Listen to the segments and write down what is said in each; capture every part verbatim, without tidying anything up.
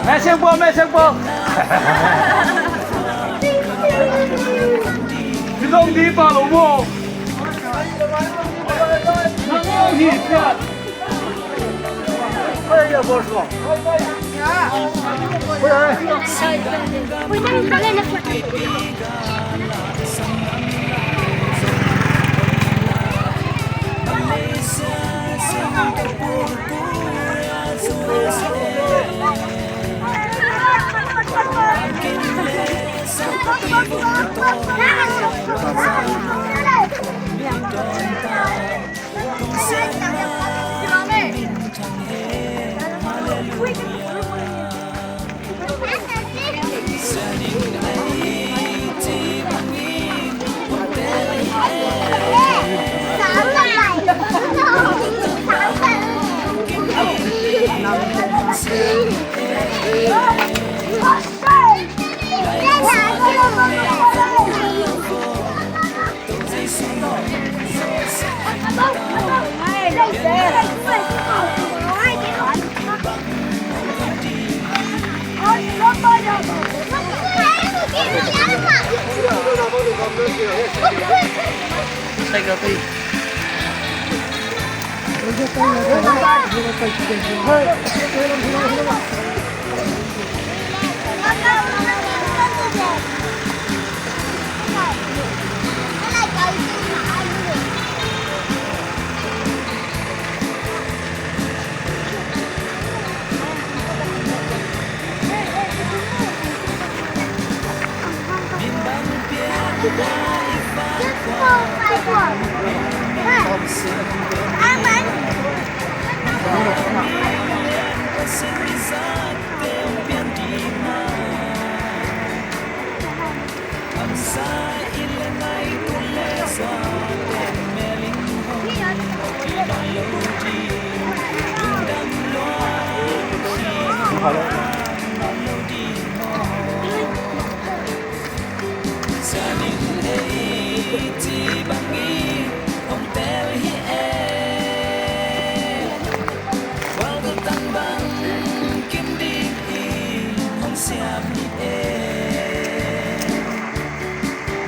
Mẹ xem bò, mẹ xem bò. Cái dòng đi vào lỗ mộ. Nó không hít kìa.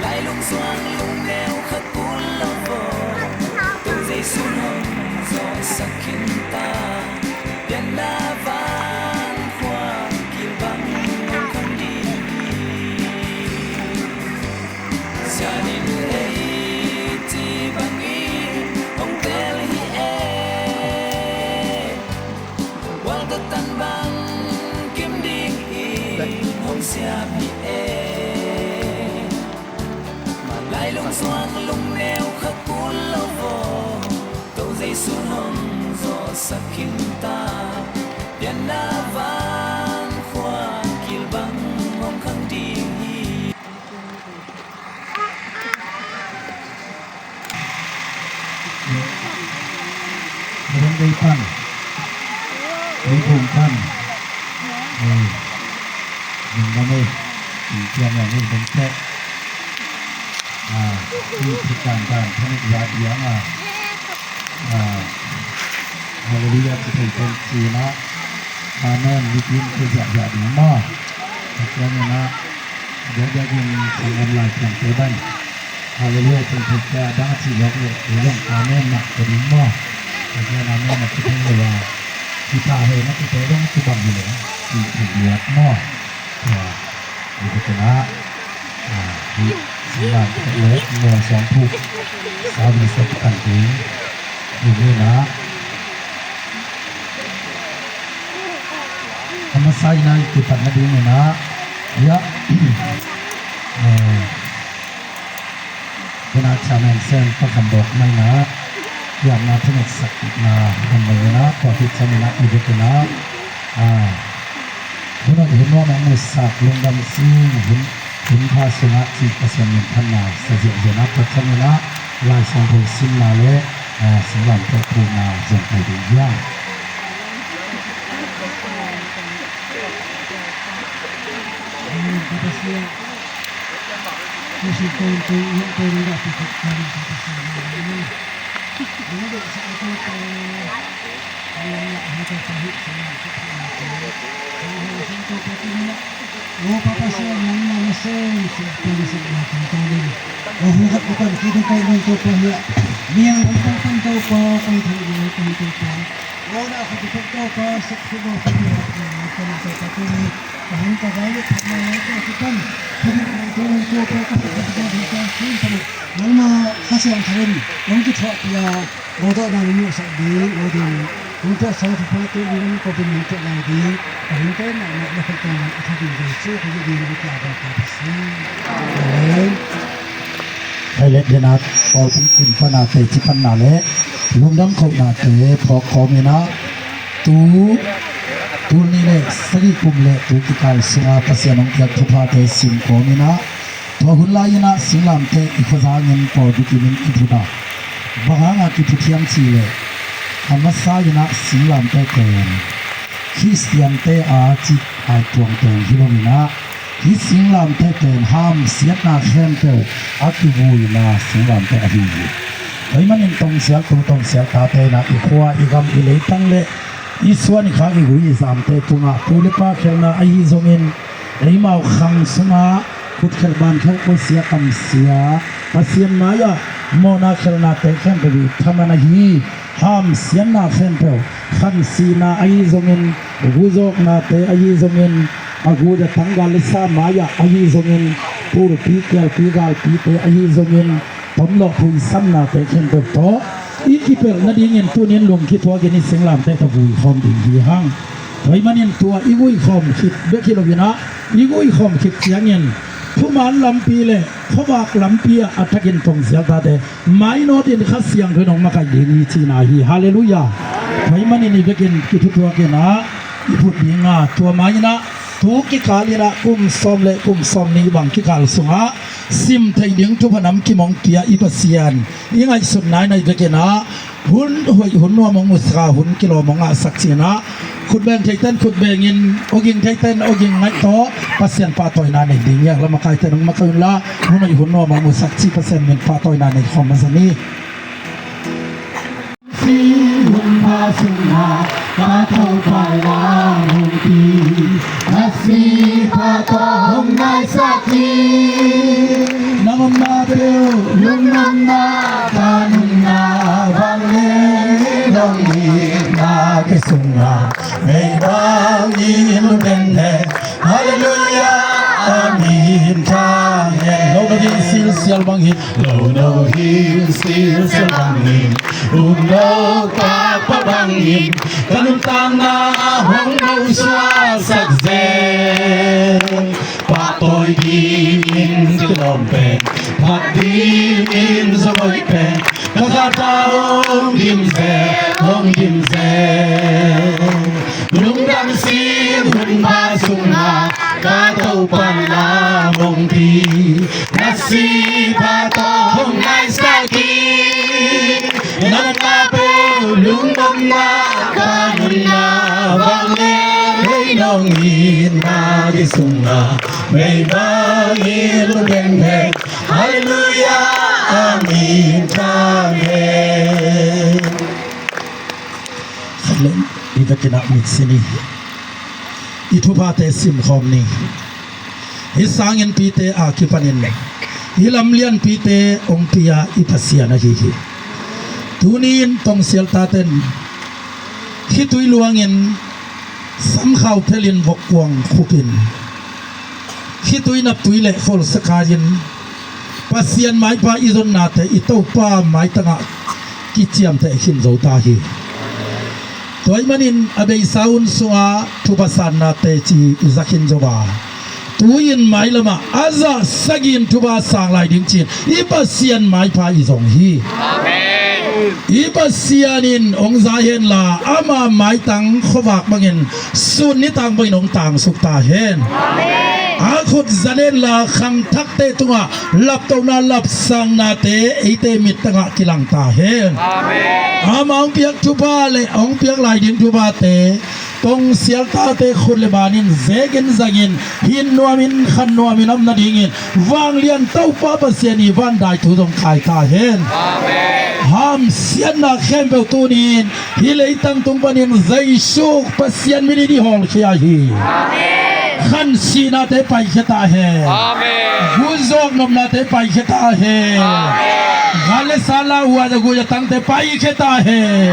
Lailung suang lungneu khat kul lo vo, Topa Jesu hong zawhsak khin ta. Pianna van khuang kilbang hong khang ding hi. Sianin ei ci bangin hong tel hi e. Walter tan bang kim ding in hong siam hi e. Lailung suang lungneu khat kul lo vo, Topa Jesu hong zawhsak khin ta. Pianna van khuang kilbang hong khang ding hi. Ren dei pan, dei bung pan, eh, nung lam ei, in cian yang ei bung teh, ah, i thikan dan thanik za diang a, ah, Hallelujah ci thei pen ci na, amen, nitin thei za za ding maw, in cian yang a, Biakbiak in sangam Lai Siangtho bang Hallelujah cih theih ciang a dang a cih zawk leh ei zong amen mah ka ding maw? Pasian amen a ci thei lo a, hih tha hei na cihte zong ci bang hi leh cih theih luat maw? Tua hi ka ci na, ah, hih sangam ka leh maw, suang phuk service a kipan ding hi ni na. A masa in a i kipatna ding in a, ya, eh, kena chairman Sam Pa Kham Bawk mai na, Piakna thangatsakna kan nei inah, tua khit ciangin ah i biakinn ah, ah, hun hoih hun nuam hong musak, lungdam sing, hun, hun pha sungah cih Pasian min phatna sa ziahziah inah, tua ciangin ah Lai Siangtho simna le, ah, singlamteh phuhna zong pai ding hiam? Nangmah Kha Siangtho in hong kithuahpih a, mawtaw nang muhsak ding, aw ding, hong piaksa thuphate ding, ko bin hong piak lai ding, ka hong tawh nangmah na khat tawh nang a tha ding ding, cu ka ding ding, ka ding ding, ka ding ding. Amen. Thailand dena pawlpi in panate, ci panna le lungdam khohnate phawk kawm inah, tu, tul nih le sagih kum le tu kikal sunga Pasian hong piak thuphate sim kawm inah, tua hun lai inah singlamteh i khuazangin Paul biakinn in i phut a, bang hangah kiphut hiam cih leh, a masa inah singlamteh pen Khristiante a cih a tuang pen hi lo inah, hih singlamteh pen hamsiatna khempeuh a kivuina singlamteh ahi hi. Tua ahih manin tongsialtu tongsial tate inah i khua, i gam, i leitang le i suan i khak, i gui i zamte tungah pu le pa khelna ahi zongin, eimau khang sungah khutkhelh bankhelh, khuasia kamsia, Pasian mai-ah mawhna khelhnate khempeuh i thaman ahi. Hamsiatna khempeuh, khansihna ahi zongin, guzawknate ahi zongin, a gui a tanggal le sa mai-ah ahi zongin, pulpi, kialpi, galpite ahi zongin, tomlawh phuisamnate khempeuh tawh i kipelh nadingin tuni-in lungkithuakin i singlamteh tawh vui khawm ding hi hang. Tua ahih manin tua i vui khawm khit bek hi lo inah, i vui khawm khit ciangin thuman lampi le khuavak lampi ah a thakin tongsial tate mainawtin Kha Siangtho in hong makaih ding hi cihna hi. Halleluiah. Tua ahih manin i biakinn kithutuak inah i phut ding a, tua ma inah tu kikal inah kum sawm le kum sawmnih bang kikal sungah sim theih ding thupha nam kim hong pia i Pasian i ngaihsutna inah i biakinn ah hun hoih hun nuam hong musak a, hun kilawm hong ngahsak ci inah, khut beng theiten khut bengin, awging theiten awging ngaih tawh Pasian pahtawina nei ding hi. Lam a kaiten hong makaih unla, hun hoih hun nuam hong musak ci Pasian min pahtawina nei khawm masa ni. Hun pha sungah ka Topa lam hong pi, na sipha tawh hong naisak hi. Na nunna peuh, lungdamna, ka nunna bang le, nong itna kei sungah mei bangin lungdam hen. Halleluiah, amen. Thang hen. Lo no hin silsial bangin, lo no hin silsial bangin, um lo ka pa bangin, ka nuntakna hong no suaksak zel. Pahtawi dingin kilawm pen, phat dingin zawi pen, ka khat ah hong dim zel, hong dim zel. Lungdam sing hun pha sungah ka Topa lam hong pi, na sipha tawh hong naisak hi. Na nunna peuh, lungdamna, ka nunna bang le, hei nong itna kei sungah mei bangin lungdam hen. Halleluiah, amen. Thang hen. Khat leng i biakinn ah mitsi ni. I thuphate simkhawm ni. Hih sanginpite a kipanin hih lamlianpite hong pia i Pasian ahi hi. Tuni-in tongsial taten khitui luangin, samkhau phelin, vokkuang khupin, khitui naptui le khualsa kai-in Pasian maipha i zonnate i Topa maitangah kiciamteh khin zo ta hi. Tua ahih manin a beisa hun sungah thupha sannate ci i za khin zo a, tu-in mailamah a zah sagih in thupha sang lai ding ci-in i Pasian maipha i zong hi. Amen. I Pasian in hong za henla, ama maitang khuavak bangin sun nitang bangin hong tangsuk ta hen. A khut zan henla, khangthakte tungah laptohna lapsangnate eite mittangah kilang ta hen. Ama hong piak thupha le hong piak lai ding thuphate Kong sialtate khut le banin zekin zangin, hin nuamin khan nuamin om nadingin vanglian Topa Pasian i vandai thu zong khai ta hen. Hamsiatna khempeuh tuni-in hih leitang tung panin Jesu Pasian minin i hawlkhia hi. Khansihnate paikhia ta hen. Guzawk nopnate paikhia ta hen. Gal le sa, lauhuai a gui a tangte paikhia ta hen.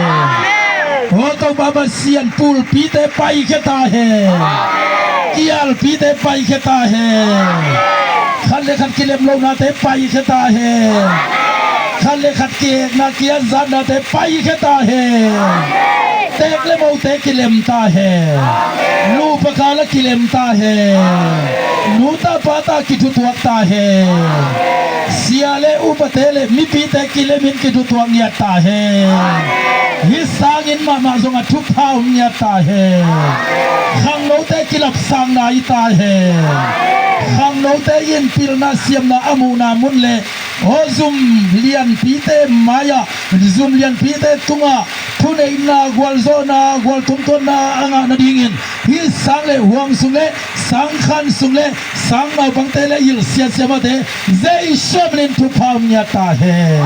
Aw Topa Pasian, pulpite paikhia ta hen. Kialpite paikhia ta hen. Khat le khat kilem lohnate paikhia ta hen. Khat le khat kihekna kiatzatnate paikhia ta hen. Tek le mote kilem ta hen. Nupa kal ah kilem ta hen. Nu ta pa ta kithutuak ta hen. Sia le upate le mipite kilemin kithutuak ngiat ta hen. Hih sangin mahmah zong a thupha om ngiat ta hen. Khangnote kilapsang nai ta hen. Khangnote in pilna siamna a muhna mun le aw zum lianpite mai-ah, zum lianpite tungah thuneihna, gualzawhna, gualtungtuanna a ngah nadingin hih sang le huang sung le sangkhan sung le sang naupangte le hilh siatsiamate Jesu minin thupha om ngiat ta hen.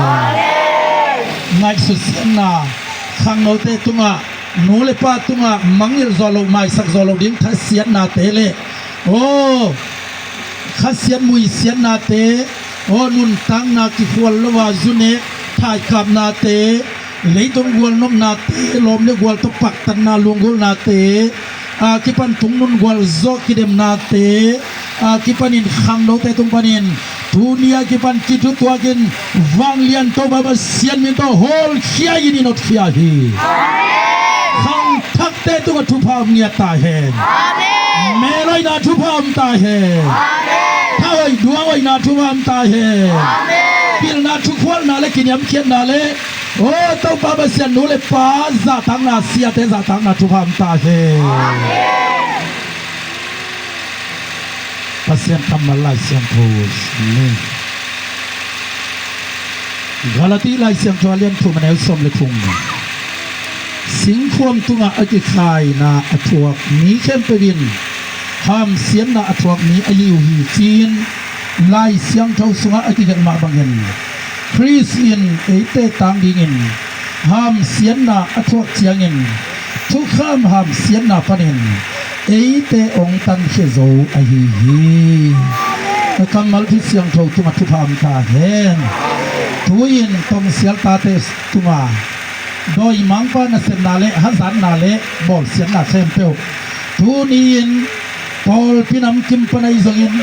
Ngaihsut siatna, khangnote tungah, nu le pa tungah mangngilh zawh loh, maisak zawh loh ding thasiatnate le aw khasiat muisiatnate, aw nuntakna kikhual lo a zunek thaikapnate, leitung gualnopnate, lawm le gual tawh paktatna lunggulhnate a kipan tungnun gualzawh kidemnate a kipanin khangnote tung panin tuni a kipan kithutuakin vanglian Topa Pasian min tawh hawlkhia in i notkhia hi. Khangthakte tungah thupha om ngiat ta hen. Mel hoihna thupha om ta hen. Thahoih duang hoihna thupha om ta hen. Pilna thukhualna le kiniamkhiatna le aw Topa Pasian, nu le pa zahtakna, siate zahtakna thupha om ta hen. Pasian kammal Lai Siangtho ni. Galati Lai Siangtho a lian thum a neu sawm le thum. Singkhuam tungah a kikhaina a thuak mi khempeuh in hamsiatna a thuak mi ahi uh hi, ci-in Lai Siangtho sungah a kigelh mah bangin Khrist in eite tang dingin hamsiatna a thuak ciangin thukham hamsiatna panin eite hong tankhia zo ahi hi. A kammal Kha Siangtho tungah thupha om ta hen. Tu-in tongsial tate tungah dawimangpa nasepna le hazatna le bawlsiatna khempeuh tuni-in pawlpi namkim pan ahi zongin,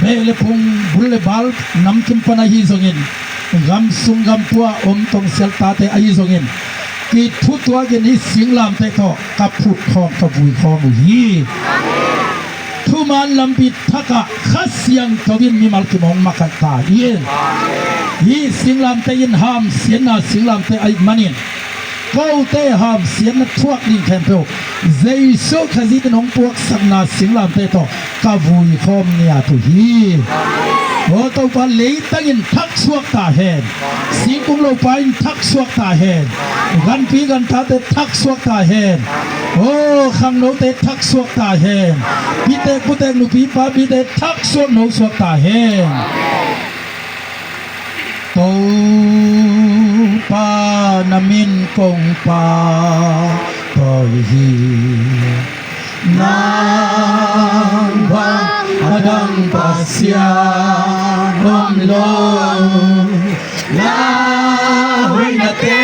beh le phung, bul le bal namkim pan ahi zongin, gamsung gamtua om tongsial tate ahi zongin, kithutuakin hih singlamteh tawh ka phut khawm, ka vui khawm uh hi. Thuman lampi thakah Kha Siangtho in mimal kim hong makaih ta in, hih singlamteh in hamsiatna singlamteh ahih manin kote hamsiatna thuak ding khempeuh Jesu Khazih in hong puaksakna singlamteh tawh ka vui khawm ngiat uh hi. Aw Topa, leitang in thaksuak ta hen. Singkung lopa in thaksuak ta hen. Ganpi gantate thaksuak ta hen. Aw khangnote thaksuak ta hen. Pitek putek nupi papite thaksuak nosuak ta hen. Topa na min kong pahtawi hi. Nang bang a dang Pasian om lo. Na hoihnate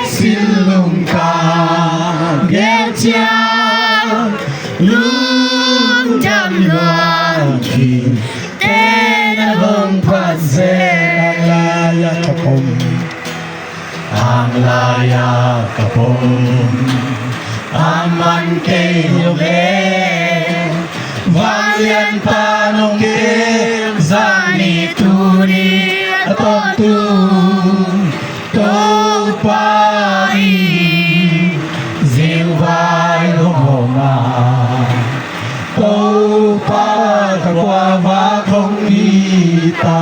sin lungtang gel ciang, lungdam luang khin tena hong phat zel. Ang lai-ah ka pom, ang lai-ah ka pom, a man kei hong leh, vanglianpa nong kem, zani tuni a tawntung, Topa Pa i zingvai hong hawm a, Topa ka kuava hong hi ta.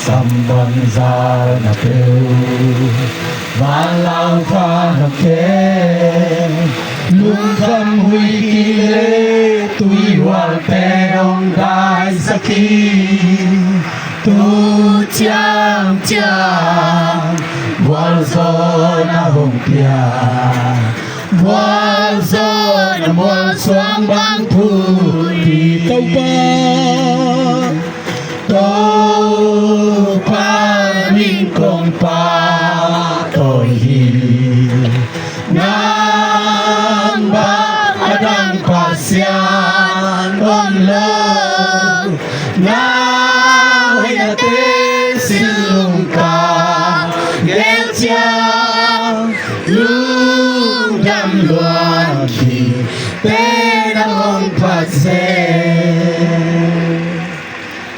Sam bangzah na peuh, vanlau kha na khem, lungkham huih kik le tuihualte hong daisak hi. Tu ciang ciang gualzawhna hong pia, gualzawhna mualsuang bang phut hi. Topa, Topa min kong pahtawi hi. Nang bang a dang Pasian om lo, na hoihna teng sin lungka gel ciang, lungdam luang khit teh nang hong phat seh.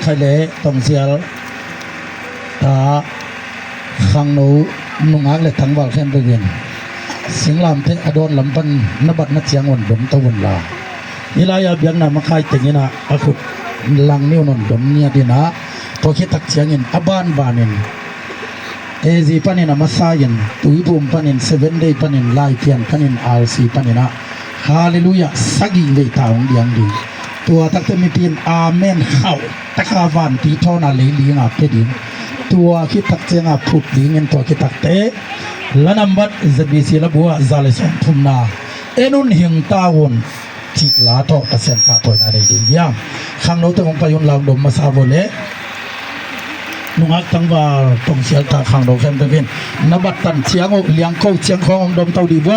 Khai le Tongsial ta khangno nungak le tangval khempeuh in singlamteh a dawn lam pan na batna ciang un dom to un la. Hih lai-a biakna makai teng in ah a khut lang ni un un dom ngiat in ah, tua khit tak ciangin a banbanin A Z panin a masa in, Tuiphum panin, Seven Day panin, Laipian panin, R C panin ah, Halleluiah, sagih vei ta hong diang ding. Tua takte mipi in amen khauh taka vanpi thawn a leiling a pia ding. Tua khit tak ciang a phut dingin tua khit takte la nambat Z B C labu ah za le sawm thumna en un hing ta un. Cih la tawh Pasian pahtawina nei ding hiam? Khangnote hong pai un la, hong dom masa vo le. Nungak tangval Tongsial ta khangno khempeuh in na bat tan ciang uh liangko ciang khawng hong dom to dih vo.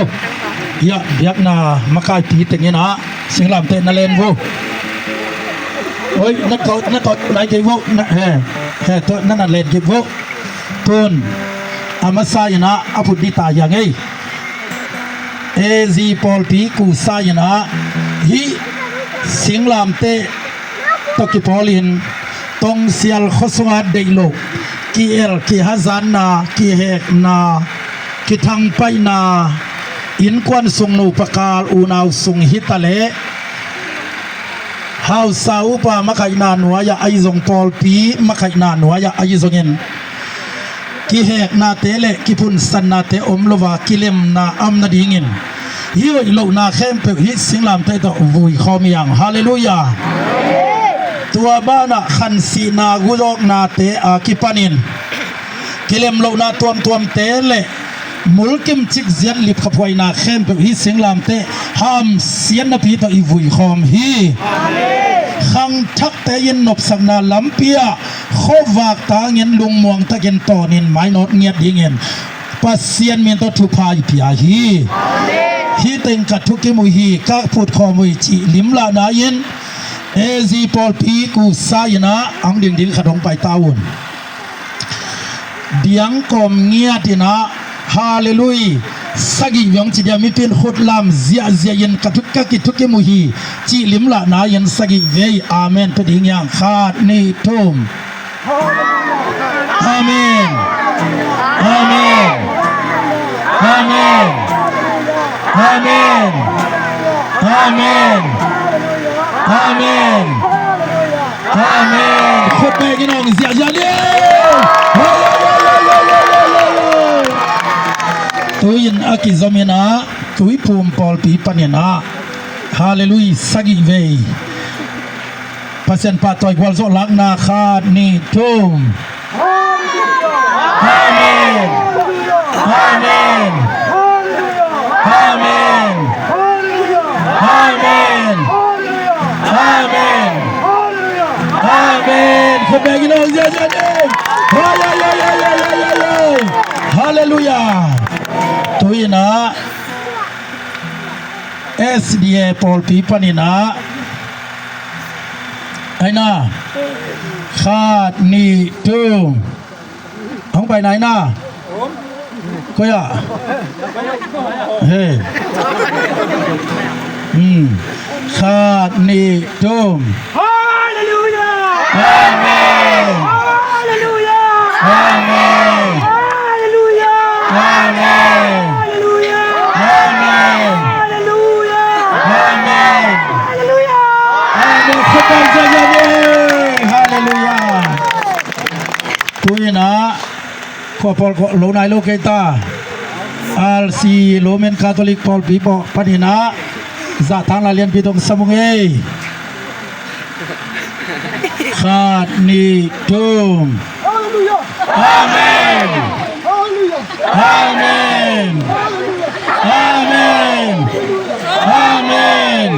Hiah biakna makaipi teng in ah singlamteh na len vo. Oi, na tawh, na tawh nai kei vo. Na, he, he, tawh na na len kei vo. Tun a masa in ah a phut dih ta hiang ei. A Z pawlpi kusa in ah hih singlamteh tawh kipawlin Tongsial khua sungah deih loh ki-el kihazanna, kihekna, kithangpaihna, innkuan sung, nupa kal, unau sung hi ta leh hausa upa makaihna nuai-ah ahi zong, pawlpi makaihna nuai-ah ahi zongin kiheknate le kiphunsannate om lo a kilemna a om nadingin hih hoih lohna khempeuh hih singlamteh tawh vui khawm hi hang. Halleluiah. Tua banah khansihna guzawknate a kipanin kilem lohna tuamtuamte le mulkimcik ziat lipkhaphuaina khempeuh hih singlamteh hamsiatnapi tawh i vui khawm hi. Khangthakte in nopsakna lampi ah khuavak tangin lungmuang takin tawnin mainawt ngiat dingin Pasian min tawh thupha i pia hi. Hih teng ka thukim uh hi, ka phut khawm uh hi cih limlahna in A Z pawlpi kusa in ah ang dingding khat hong pai ta un. Biang kawm ngiat in ah, Halleluiah, sagih vei hong ci dia, mipi in khut lam ziahziah in ka thu, ka kithukim uh hi cih limlahna in sagih vei amen pia ding hiang. Khat, nih, thum. Amen. Amen. Amen. Amen. Amen. Amen. Amen. Khut bengin hong ziahziah ni. Tu-in a kizom in ah, Tuiphum pawlpi panin ah, Halleluiah, sagih vei Pasian pahtawi gualzawh lakna. Khat, nih, thum. Amen. Amen. Amen. Amen. Amen. Amen. Khut bengin hong ziahziah ni. Halleluiah. Tu-in ah S D A pawlpi panin ah, aina, khat, nih, thum. Hong pai na, aina. Koi ah? Hey. Hmm. Khat, nih, thum. Halleluiah! Amen. Halleluiah! Amen. Tu-in ah khua pawl lo nai lo kei ta. R C Roman Catholic pawlpi panin ah zahtakna lianpi tawh sam ung ei. Khat, nih, thum. Amen. Amen. Amen. Amen.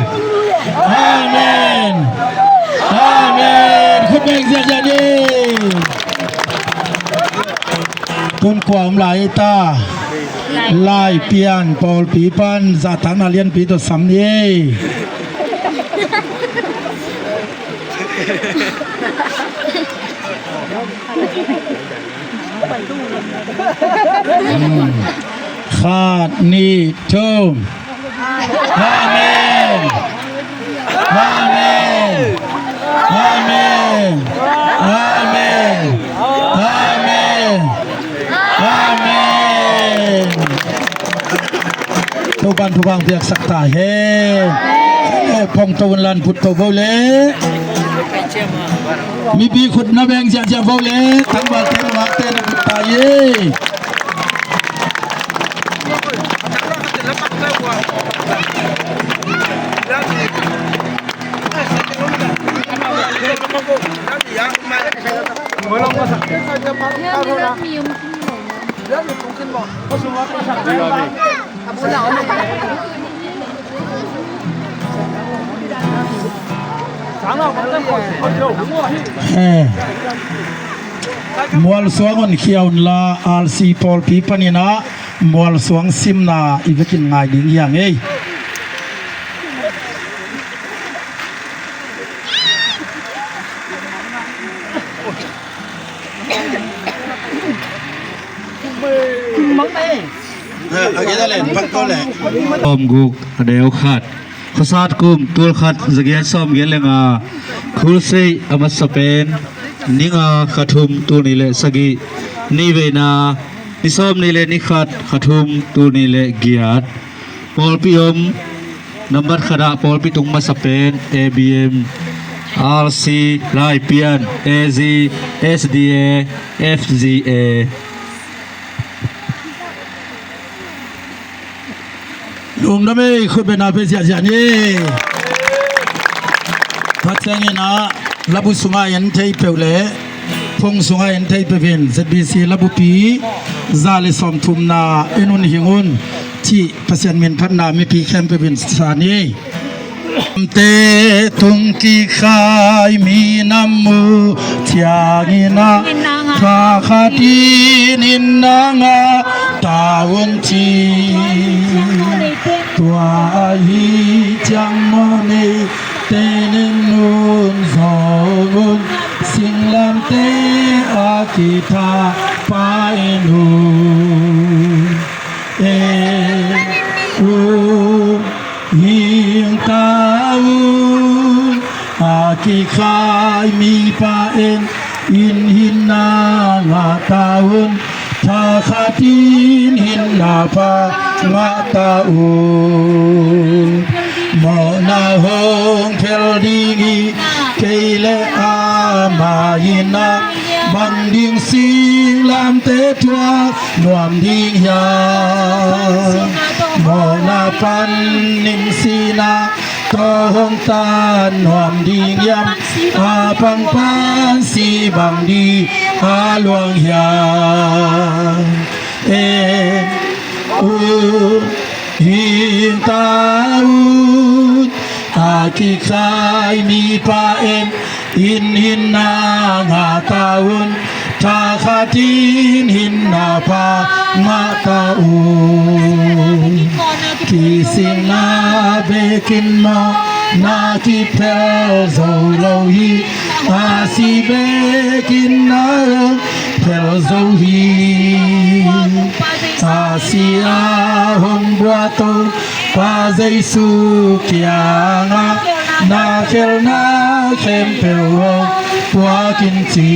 Amen. Amen. Khut beng ziahziah ni. Tun kua om lai ta? Laipian pawlpi pan zahtakna lianpi tawh sam ni. Khat, nih, thum. Amen. Amen. Amen. Amen. Amen. Amen. Topan thupha piaksak ta hen. Phong to un lan put to bo le. Mipi khut na beng ziahziah bo le. Tangval te, mangte na put ta ye. Eh. Mualsuang honkhia unla, R C pawlpi panin ah mualsuang simna i vekin ngai ding hi hang ei. Sawmguk a neu khat. Khuasat kum tul khat zagiat sawmgiat le nga. Khulsei a masa pen ni nga kha thum tul nih le sagih. Ni veina ni sawmnih le ni khat kha thum tul nih le giat. Pawlpi om nambat khat ah pawlpi tung masa pen A B M, R C, Laipian, A Z, S D A, F Z A. Lungdam ei, khut beng na pe ziahziah ni. Khat ciangin ah labu sungah en thei peuh le phone sungah en thei peuh in Z B C labupi za le sawmthumna en un hing un cih Pasian min phatna mipi khempeuh in sa ni. Te tung kikhai minam uh ciangin ah thakhatin in na ngah ta un ci. Tua ahi ciang mawh nei te nen nun zawng un singlamte a kitha pain un. En un, hing ta un, a kikhai mipa en in, hinna ngah ta un, thakhatin hinna pha ngah ta un. Mawhna hong phel ding hi kei leh amah in ah bang ding singlamte thuak nuam ding hiam? Mawhna pan in sihna tawh hong tan nuam ding hiam? A pang pan si bang ding a luang hiam? En un, hing ta un, a kikhai mipa en in, hinna ngah ta un, thakhatin hinna pha ngah ta un. Kisingna bekin mawhna kiphel zo lo hi, a si bekin na hong phel zo hi. A si a hong buak Topa Jesu kiangah na khelhna khempeuh hong puak in ci.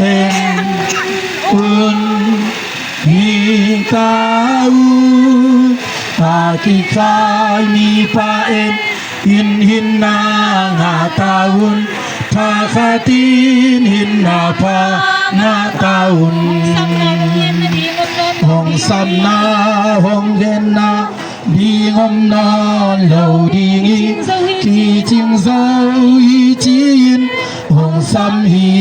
En un, hing ta un, a kikhai mipa en in, hinna ngah ta un, Thakhatin hinna pha ngah ta un. Hong samna hong genna ding om nawn lo ding hi. Cicing zo hi ci-in hong sam hi.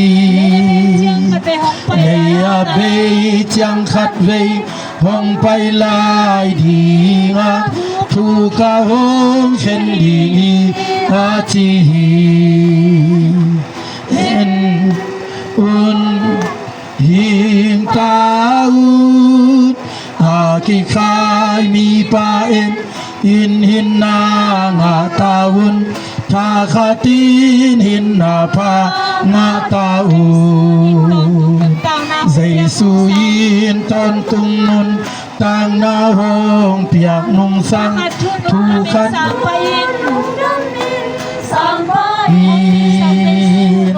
Lei a bei ciang khat vei hong pai lai ding a, thu ka hong khen ding hi a ci hi. En un, hing ta un, a kikhai mipa en in, hinna ngah ta un. Thakhatin hinna pha ngah ta un. Jesu in tawntung nuntakna hong piak nungsang, thu khat in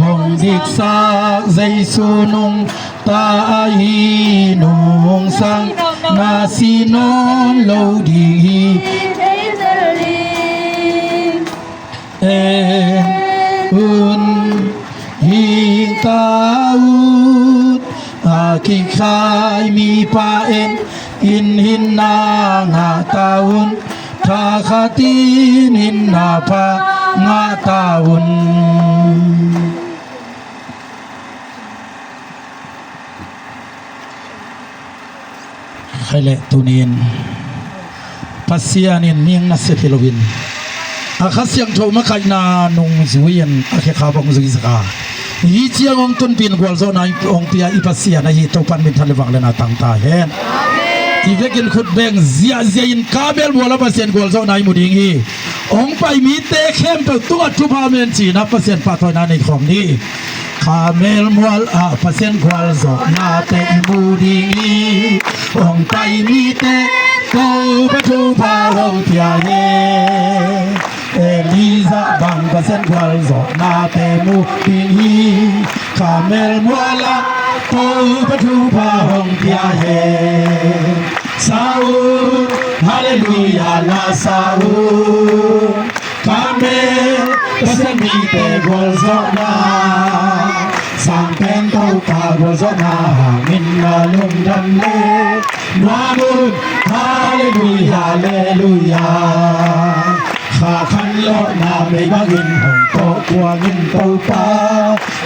hong diksak Jesu nungta ahi nungsang, na si nawn lo ding hi. En un, hing ta un, a kikhai mipa en in, hinna ngah ta un. Thakhatin hinna pha ngah ta un. Khai leh tunin Pasian in mi hong nasep hi loin, a Kha Siangtho makaihna nung zui-in a khekhap hong zuisak a, hih ciang hong tunpih in gualzawhna hong pia i Pasian ahi Topa'n minthan le vangliatna tang ta hen. I vekin khut beng ziahziah in Karmel mual ah Pasian gualzawhna i mu ding hi. Hong pai mite khempeuh tungah thupha om hen ci-in ah Pasian pahtawina nei khawm ni. Karmel mual ah Pasian gualzawhnate i mu ding hi. Hong pai mite Topa thupha hong pia hen. Elijah bang Pasian gualzawhnate mu ding hi. Karmel mual ah Topa thupha hong pia hen. Sa un, halleluiah la sa un. Karmel Pasian mite gualzawhna, Sang Pen Topa gualzawhna hangin na lungdam le nuam un. Halleluiah, halleluiah. Kha khanlawhna mei bangin hong tawh kuangin Topa,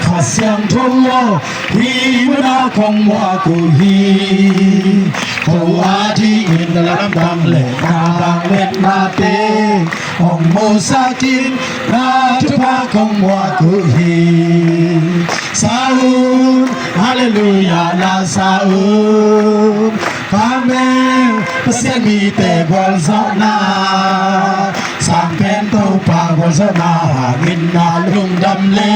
Kha Siangtho aw, hih munah kong muak uh hi. Ko adingin na lamdang le na vangliatnate hong musak in, na thupha kong muak uh hi. Sa un, halleluiah la sa un. Karmel Pasian mite gualzawhna, Sang Pen Topa gualzawhna hangin na lungdam le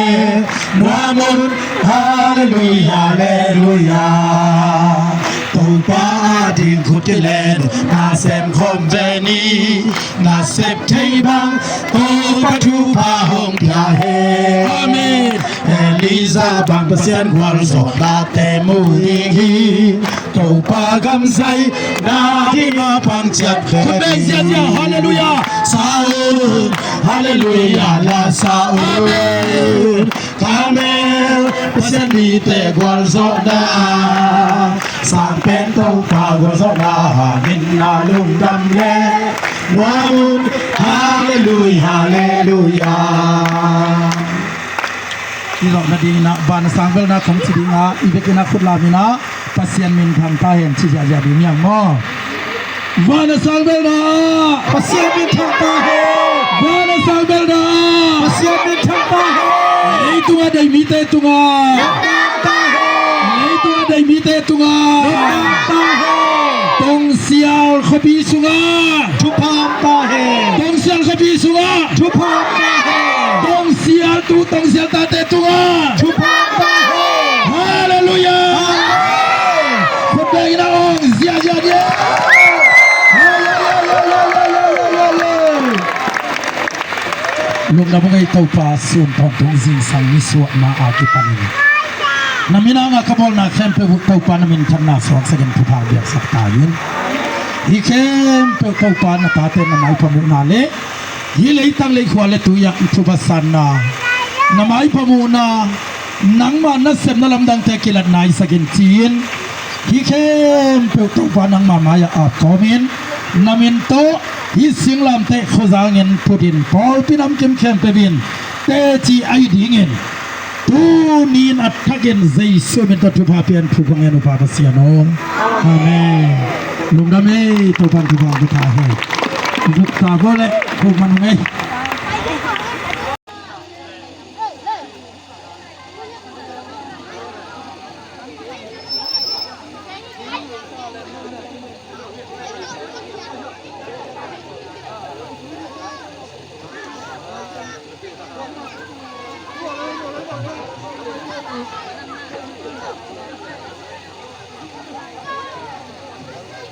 nuam un. Halleluiah, halleluiah. Topa ading khut kilen na sem khawm ve ni. Na sep thei bang Topa thupha hong pia hen. Amen. Elijah bang Pasian gualzawhnate mu ding hi. Topa gam zai na ding a pang ciat ve. Khut beng ziahziah, halleluiah. Sa un, halleluiah la sa un. Amen. Karmel Pasian mite gualzawhna, Sang Pen Topa gualzawhna hangin na lungdam le nuam un. Halleluiah, halleluiah. I zawh nadingin ah van a sang belna kong ci ding a, i vekin ah khut lam in ah Pasian minthang ta hen ci ziahziah ding hi hang maw. Van a sang belna ah Pasian minthang ta hen. Van a sang belna ah Pasian minthang ta hen. Leitung a deih mite tungah. Minthang ta hen. Leitung a deih mite tungah. Minthang ta hen. Tongsial khuapi sungah. Thupha om ta hen. Tongsial khuapi sungah. Thupha om ta hen. Tongsial tu, tongsial tate tungah. Thupha om ta hen. Halleluiah. Amen. Khut beng in ah hong ziahziah ni. Lungdam ung ei Topa, sun tawntung zingsang nisuahna a kipanin na min a ngah ka bawlna khempeuh uh Topa na minthanna suaksak in thupha biaksak ta in. Hih khempeuh Topa na tate na maipamuhna le hih leitang leikhua le tui ah thupha sanna Na maipha muhna, nangma nasepna lamdangte kilatna i sak in ci-in, hih khempeuh Topa nangma mai-ah ap kawmin, na min tawh hih singlamteh khuazangin put in, pawlpi namkim khempeuh in teci ahi dingin tuni-in a thakin Jesu min tawh thupha pia in, thupha ngen uh Pa Pasian aw. Amen. Lungdam ei, Topa'n thupha hong pia ta hen. Zuk ta bo le, ko man hong ei.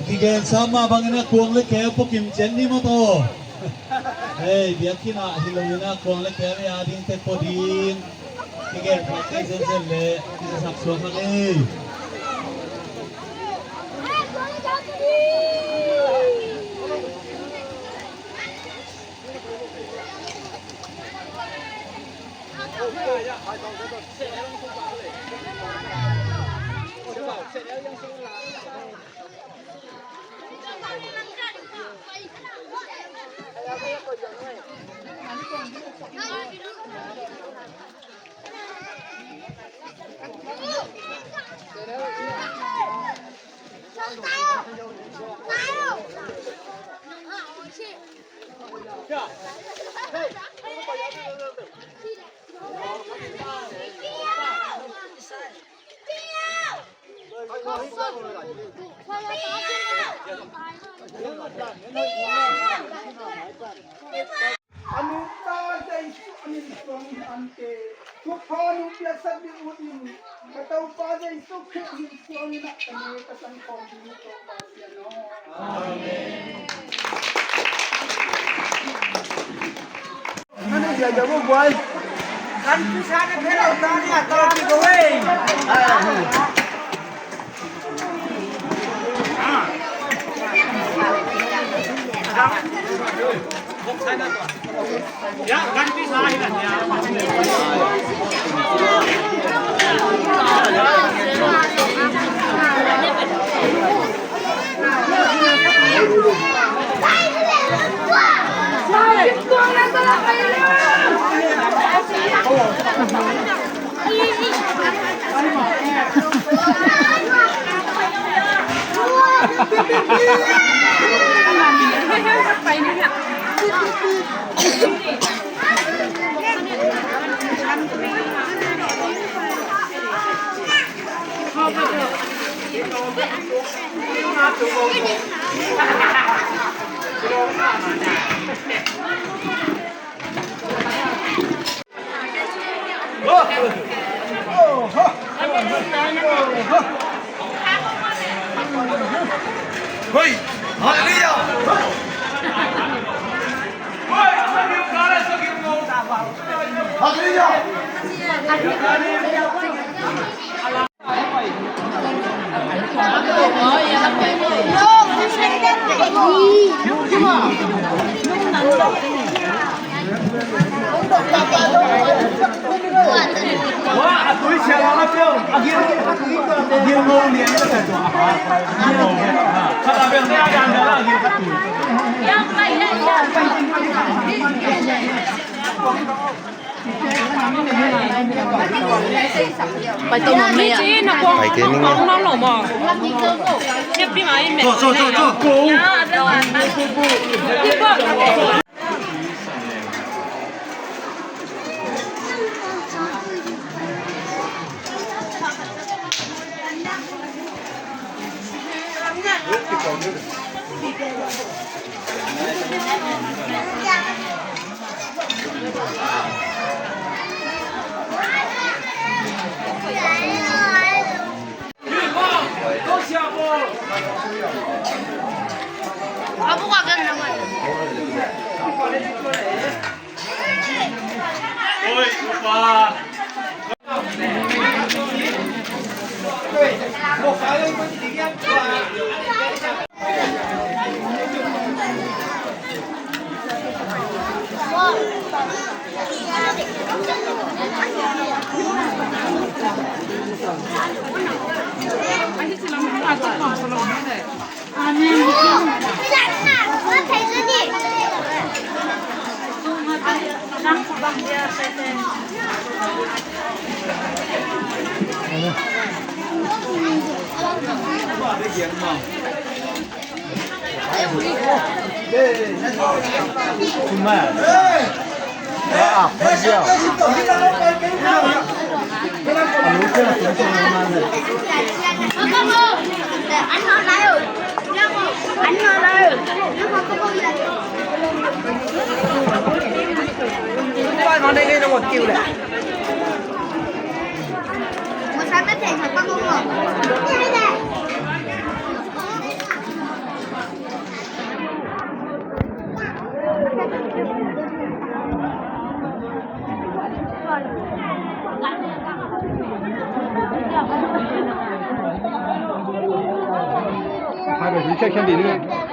Kigen sa mah bangin a kuang le keu pua kim ciat ni maw taw. Hei, biakinn ah hi lo in a kuang le keu i a ding tek pua ding. Kigen pua kei zenzen le kizasak suak hang ei. A nungta Jesu a min suangin ante thupha nong piaksak ding uh in, ka Topa Jesu Khrih min suangin ah ka ne ka san khawm ding uh, Topa Pasian aw. Amen. Kan pisa na phe lo ta ni a ta ki ko wei. Hoi! Hallelujah! Hallelujah! Pai tau nuam mei ah. Pai kei ning e. Hai bai, khen khen dih ni.